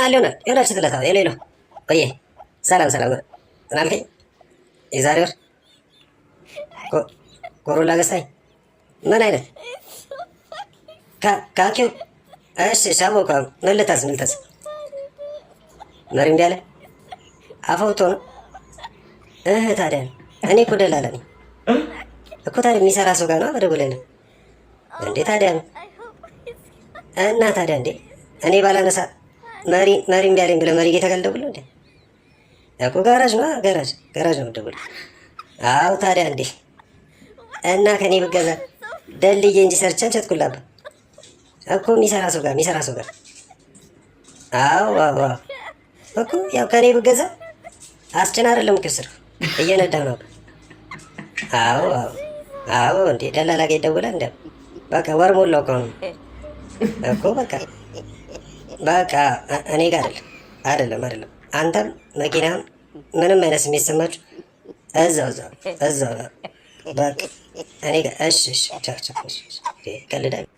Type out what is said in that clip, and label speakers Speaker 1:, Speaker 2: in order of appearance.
Speaker 1: ይሆናል ይሆናል ይሆናል ስትለታ hello hello፣ ቆየ፣ ሰላም ሰላም፣ ምን አልከኝ? የዛሬ ወር ኮሮላ ገዝታኝ ምን አይነት ካኪው? እሺ ሻቦ፣ ምን ልታዝ ምን ልታዝ? መሪ እምቢ አለ፣ አፈውቶ ነው። ታዲያ እኔ እኮ ደላላ ነኝ እኮ። ታዲያ የሚሰራ ሰው ጋር ነው መደወል ያለብህ እንዴ። ታዲያ እና ታዲያ እንዴ እኔ ባላነሳ መሪ መሪ እምቢ አለኝ ብለህ መሪ ጌታ ጋር ልደውል ነው እንዴ? እኮ ጋራጅ ነው፣ ጋራጅ ጋራጅ ነው የምደውለው። አዎ ታዲያ እንዴ እና ከኔ ብገዛ ደልዬ እንጂ ሰርቼ አልሸጥኩላብህ እኮ፣ የሚሰራ ሰው ጋር የሚሰራ ሰው ጋር። አዎ አዎ አዎ እኮ ያው ከኔ ብገዛ አስጭን አይደለም እኮ ስር እየነዳ ነው። አዎ አዎ አዎ እንዴ ደላላ ጋር ይደውላል እንዴ? በቃ ወር ሞላው እኮ ነው እኮ። በቃ በቃ እኔ ጋር አይደለም አይደለም አይደለም። አንተም መኪናም ምንም አይነት ስሜት ሰማችሁ እዛው እዛው እዛው በቃ እኔ ጋር። እሺ እሺ፣ ቻው ቻው። እሺ ቀልዳለሁ።